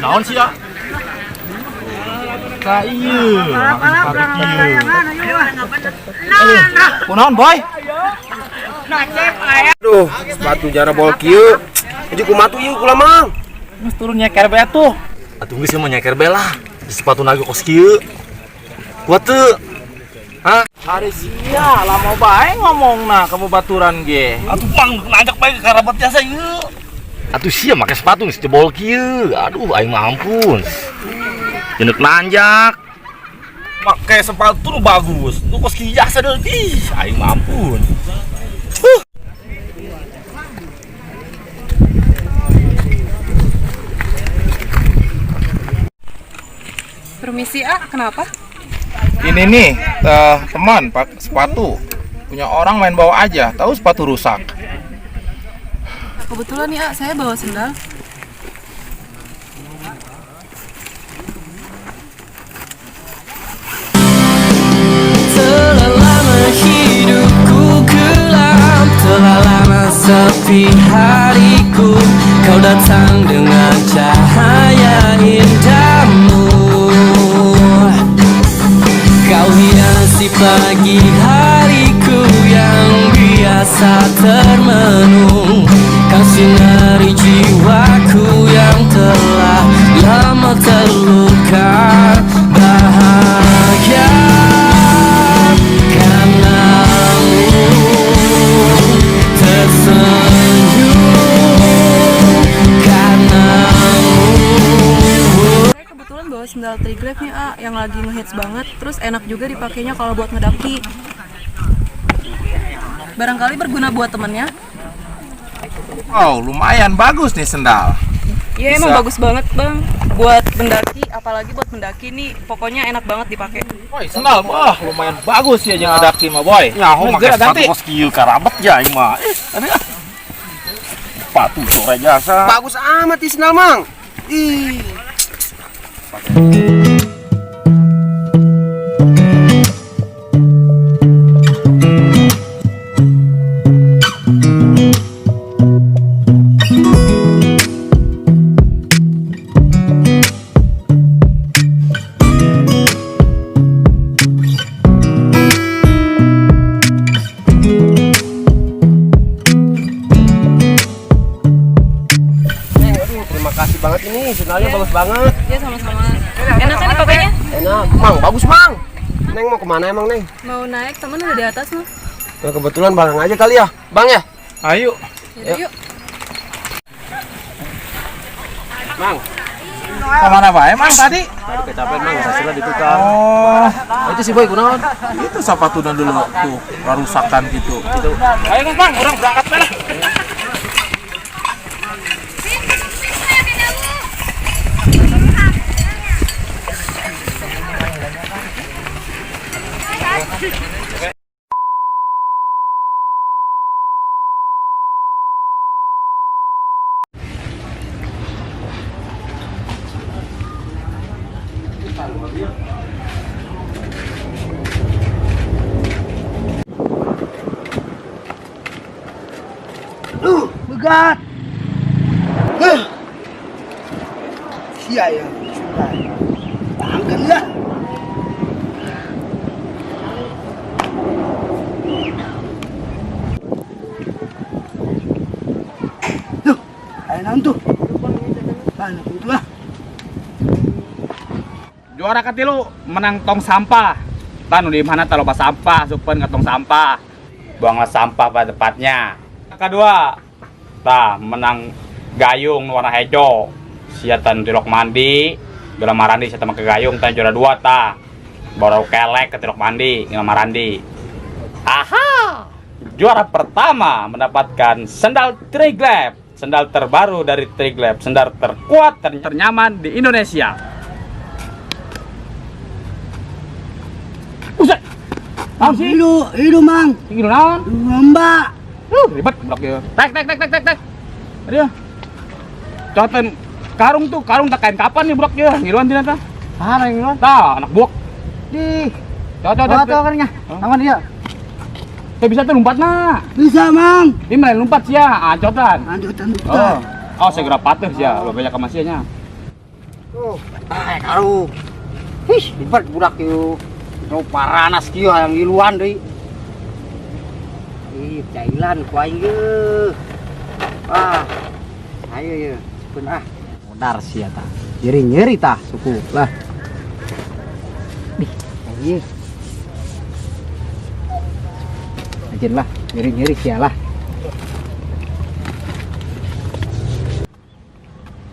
Naon sih ya? Ka ieu, make sepatu kieu. Kunaon, Boy? Aduh, sepatu jara bol kieu. Jadi kumaha tuh ieu kula, Mang? Geus turun nyeker bae tuh. Atuh geus mah nyeker bae lah. Di sepatu naga kos kieu. Kuat teu? Hah? Ari sia, lama bae ngomongna ka babaturan ge. Atuh pang nanjak bae ke karabat jasa ieu. Atuh sia make sepatu geus jebol kieu. Aduh, aing mah ampun. Jenek nanjak. Make sepatu nu bagus. Nu kos kieu jasa deui. Ih, aing mah ampun. Huh. Permisi, A, kenapa? Ini nih, teman pak sepatu punya orang main bawa aja, tahu sepatu rusak. Kebetulan nih, A, saya bawa sendal. Telah lama hidupku kelam, telah lama sepi hariku. Kau datang dengan cahaya indahmu. Kau hiasi pagi hariku yang biasa termenung. Kau sinari jiwaku yang telah lama terluka. Bahagia karenamu, tersenyum karenamu. Saya kebetulan bawa sendal Triglav nih, A, yang lagi ngehits banget. Terus enak juga dipakainya kalau buat ngedaki. Barangkali berguna buat temennya. Wow, lumayan bagus nih sendal. Iya, emang Bisa. bagus banget, Bang. Buat mendaki, apalagi buat mendaki nih, pokoknya enak banget dipakai. Boy, sendal, wah lumayan bagus ya jangan daki mah, Boy. Nyaho Geus, make geura sepatu ganti. Kos kieu karabat ya aing mah. Eh, aduh. Ah. Sepatu sore jasa. Bagus amat ih sendal, Mang. Ih. Neng, aduh, terima kasih banget ini, sendalnya bagus banget. Iya, sama-sama. Enak kan dipakainya? Enak, Mang, bagus, Mang. Neng mau kemana emang, Neng? Mau naik, temen udah di atas loh. Ya, kebetulan bareng aja kali ya, Bang ya? Ayo. Yaudah, yuk. Mang, Kemana bae, Mang, tadi? tadi kecapean, Mang, hasilnya ditukar. Oh, Oh, itu si Boy kunaon? itu sepatunya dulu tuh, rusakan gitu. Ayo, Mang, orang berangkat bae lah. Begat. Huh. Sia ya, sudah. Bangkan lah. Duh, ayo naon tuh? Mana tuh lah? Juara katilu menang tong sampah. Tah nu di mana tah loba sampah, supen ke tong sampah. Buanglah sampah pada tempatnya. Kedua, tah menang gayung nu warna hijau. Sia tah nu tilok mandi, geura marandi sia tah make gayung tah juara dua tah. Baru kelek ke tilok mandi, geura marandi. Aha! Juara pertama mendapatkan sendal Triglav, sendal terbaru dari Triglav, sendal terkuat ternyaman di Indonesia. Buset. Naon sih? Hidup, hidup Mang. Hidup naon? Lomba. Ribet blok ieu. Tek tek tek tek tek tek. Aduh. Coten karung tuh, karung tak kain kapan nih blok ieu? Ngiluan tina tah. Ah, ngiluan. Tah, anak buak. Di. Cot cot cot. Tuh kan Tangan dia. Teu bisa tuh lompat mah. Bisa, Mang. Ini malah lompat sia, acotan. Lanjutan Oh. Oh, segera patuh ya, lo banyak kemasianya. Tuh, ah karung. Hih, ribet budak ieu. Nu paranas kieu hayang ngiluan deui. Ih, jailan ku aing ge. Ah. Ayo ye, pun ah. Modar sia tah. Nyeri-nyeri tah suku lah. Ih, ayo. Anjir lah, nyeri-nyeri sia lah.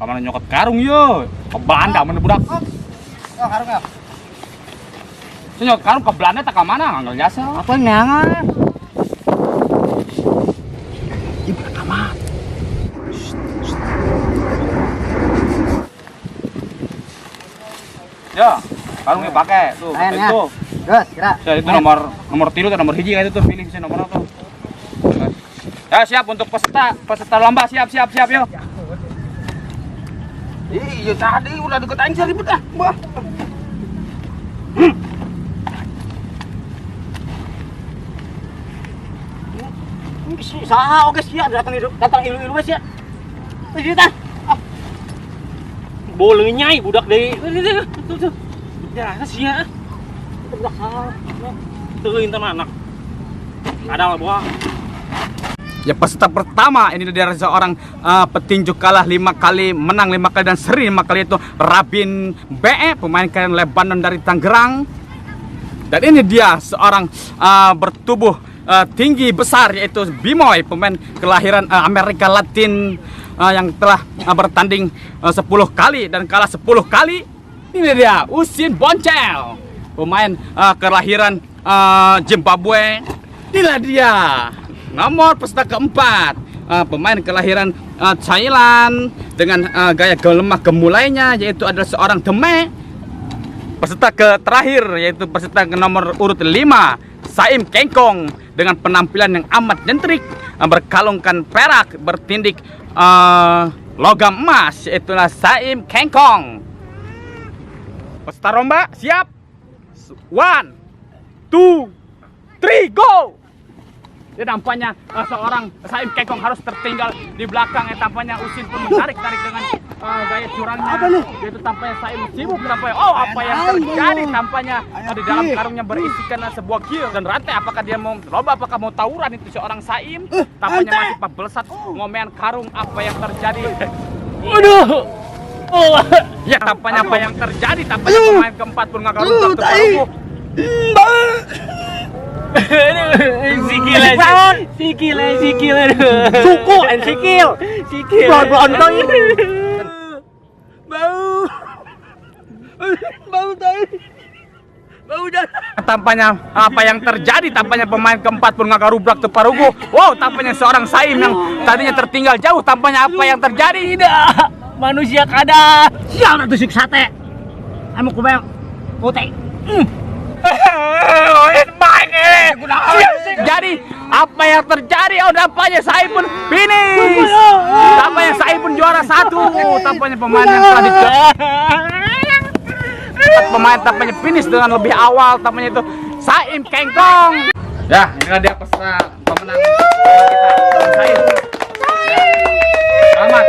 Kamana nyokot karung yo, ke Belanda mana budak. Oh, karung ya. Nyokot karung ke Belanda tak ke mana? Nggak jasa. Apa neangan? Ih, budak amat. Ya, karungnya pakai tuh, Lain, ya. itu. Terus, kira. Ya, itu nomor nomor tilu atau nomor hiji kayak itu tuh, pilih sih nomor tuh. Ya, siap untuk peserta peserta lomba, siap siap siap yo. Iya tadi udah deket aing ribet ah. Wah. Saha oge sia datang datang ilu-ilu we sia. Teu tah. Boleh nyai budak deui. Tuh tuh. Ya, sia. Budak saha. Teuing teh anak. Ada lah buah. Ya, peserta pertama ini dari seorang petinju kalah 5 kali, menang 5 kali dan seri 5 kali, itu Rabin BE, pemain kelahiran Lebanon dari Tangerang. Dan ini dia seorang bertubuh tinggi besar, yaitu Bimoy, pemain kelahiran Amerika Latin yang telah bertanding 10 kali dan kalah 10 kali. Ini dia Usin Boncel, pemain kelahiran Zimbabwe. Inilah dia nomor peserta keempat, pemain kelahiran Thailand dengan gaya gelemah gemulainya, yaitu adalah seorang Deme. Peserta ke terakhir yaitu peserta ke nomor urut 5, Saim Kengkong, dengan penampilan yang amat nyentrik, berkalungkan perak, bertindik logam emas, yaitulah Saim Kengkong. Peserta lomba siap. 1 2 3 go. Ya, tampaknya seorang Saim Kengkong harus tertinggal di belakang ya, tampaknya Usin pun menarik-tarik dengan gaya curangnya. Yaitu tampaknya Saim sibuk tampaknya. Oh, apa yang terjadi tampaknya di dalam karungnya berisikan sebuah gear dan rantai. Apakah dia mau lomba, apakah mau tawuran itu seorang Saim? Tampaknya masih pabelesat ngomean karung. Apa yang terjadi? Waduh. Oh. Ya, tampaknya apa yang terjadi? Tampaknya pemain keempat pun gagal untuk terpaku. Sikil aja. Sikil, sikil. Suku en sikil. Sikil. Blon-blon Bau. Bau tai. Bau dah. Tampaknya apa yang terjadi? Tampaknya pemain keempat pun ngagarubrak teparugu. Wow, tampaknya seorang Saim yang tadinya tertinggal jauh. Tampaknya apa yang terjadi? Tidak. Manusia kada. Sial atuh sik sate. Anu kumaha? Putih. Jadi apa yang terjadi? Oh, tampaknya Saim pun finish. Tampaknya Saim pun juara 1. Tampaknya pemain yang telah di pemain tampaknya finish dengan lebih awal. Tampaknya itu Saim Kengkong. Ya, inilah dia peserta pemenang kita, Saim. Selamat.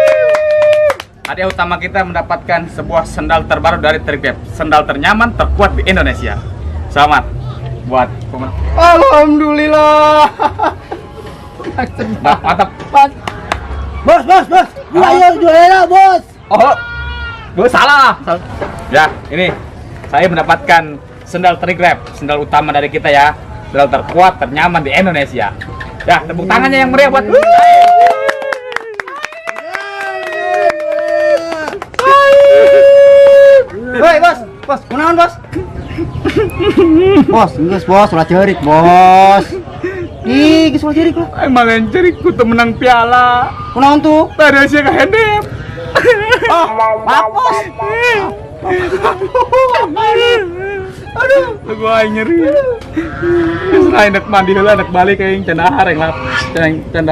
Hadiah utama kita mendapatkan sebuah sendal terbaru dari Triglav, sendal ternyaman terkuat di Indonesia. Selamat buat pemenang. Alhamdulillah. Mantap. Bos, bos, bos. Ayo juara, bos. Oh. Gue salah. Ya, ini saya mendapatkan sendal Triglav, sendal utama dari kita ya. Sendal terkuat, ternyaman di Indonesia. Ya, tepuk tangannya yang meriah buat. Woi, bos. Bos, kunaon, bos? Bos, geus bos, ulah ceurik, bos. Ih, geus ulah ceurik lah. Emang yang ceurik ku teu menang piala. Kunaon tuh? Tadi sia kahendep. Oh, maaf, bos. Aduh, gua aing nyeri. Geus lain dek mandi heula dek balik aing can dahar aing lap. Can